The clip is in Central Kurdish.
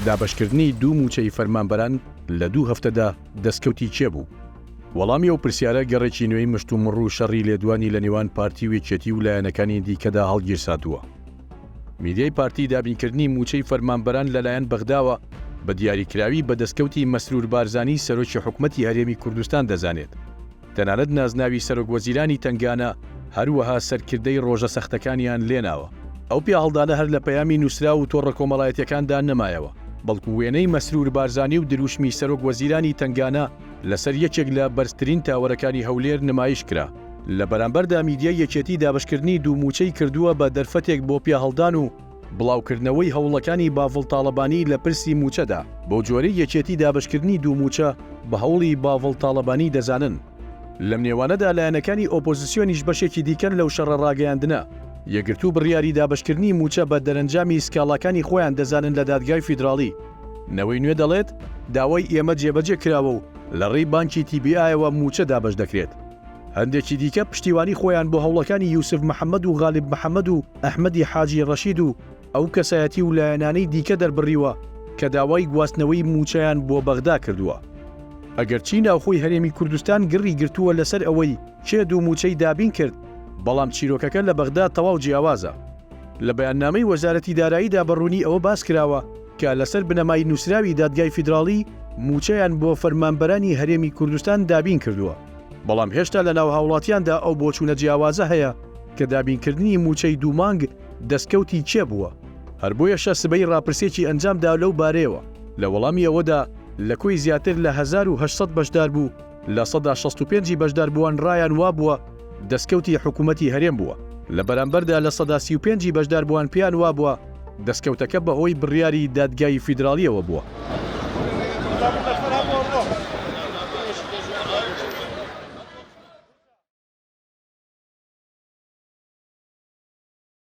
دابەشکردنی دوو مووچەی فەرمانبەران لە دوو هەفتەدا دەستکەوتی کێ بوو؟ وەڵامی ئەو پرسیارە گەڕێکی نوێی مشتومڕ و شەڕی لێدوانی لە نێوان پارتی و یەکێتی و لایەنەکانی دیکەدا هەڵگیرساندووە. میدیای پارتی دابینکردنی مووچەی فەرمانبەران لەلایەن بەغداوە بە دیاریکراوی بە دەستکەوتی مەسرور بارزانی سەرۆکی حکومەتی هەرێمی کوردستان دەزانێت. تەنانەت نازناوی سەرۆکوەزیرانی تەنگانە، هەروەها سەرکردەی ڕۆژە سەختەکانیان لێناوە. ئەو پیاهەڵدانە هەر لە پەیامی نووسراو و تۆڕە کۆمەڵایەتییەکاندا نەمایەوە، بەڵکو وێنەی مەسرور بارزانی و دروشمی سەرۆک وەزیرانی تەنگانە لەسەر یەکێک لە بەرزترین تاوەرەکانی هەولێر نمایش کرا. لە بەرامبەردا میدیای یەکێتی دابەشکردنی دوو مووچەی کردووە بە دەرفەتێک بۆ پیاهەڵدان و بڵاوکردنەوەی هەوڵەکانی باڤڵ تاڵەبانی لە پرسی مووچەدا، بەو جۆرەی یەکێتی دابەشکردنی دوو مووچە بە هەوڵی باڤڵ تاڵەبانی دەزانن. لەم نێوانەدا لایەنەکانی ئۆپۆزسیۆنیش بەشێکی دیکەن لەو شەڕە ڕاگەیاندنە. یەکگرتوو بڕیاری دابەشکردنی مووچە بە دەرەنجامی سکاڵاکانی خۆیان دەزانن لە دادگای فیدراڵی. نەوەی نوێ دەڵێت، داوای ئێمە جێبەجێ کراوە و لە ڕێی بانکی تی بی ئایەوە مووچە دابەش دەکرێت. هەندێکی دیکە پشتیوانی خۆیان بۆ هەوڵەکانی یوسف محەمەد و غالب محەمەد و ئەحمەدی حاجی ڕەشید و ئەو کەسایەتی و لایەنانەی دیکە دەربڕیوە کە داوای گواستنەوەی مووچەیان بۆ بەغدا کردووە. ئەگەرچی ناوخۆی هەرێمی کوردستان گڕی گرتووە لەسەر ئەوەی کێ دوو مووچەی دابین کرد، بەڵام چیرۆکەکە لە بەغدا تەواو جیاوازە. لە بەیاننامەی وەزارەتی داراییدا بە ڕوونی ئەوە باس کراوە کە لەسەر بنەمای نووسراوی دادگای فیدراڵی مووچەیان بۆ فەرمانبەرانی هەرێمی کوردستان دابین کردووە، بەڵام هێشتا لەناو هاوڵاتیاندا ئەو بۆچوونە جیاوازە هەیە کە دابینکردنی مووچەی دوو مانگ دەستکەوتی کێ بووە؟ هەر بۆیەشە سبەی ڕاپرسیەکی ئەنجام دا لەو بارەیەوە، لە وەڵامی ئەوەدا لە کۆی زیاتر لە 1800 بەشداربوو 65% ی بەشداربووان ڕایان وابووە دەستکەوتی حکوومەتی هەرێم بووە، لە بەرامبەردا 35% ی بەشداربووان پێیان وابووە دەستکەوتەکە بەهۆی بڕیاری دادگای فیدراڵییەوە بووە.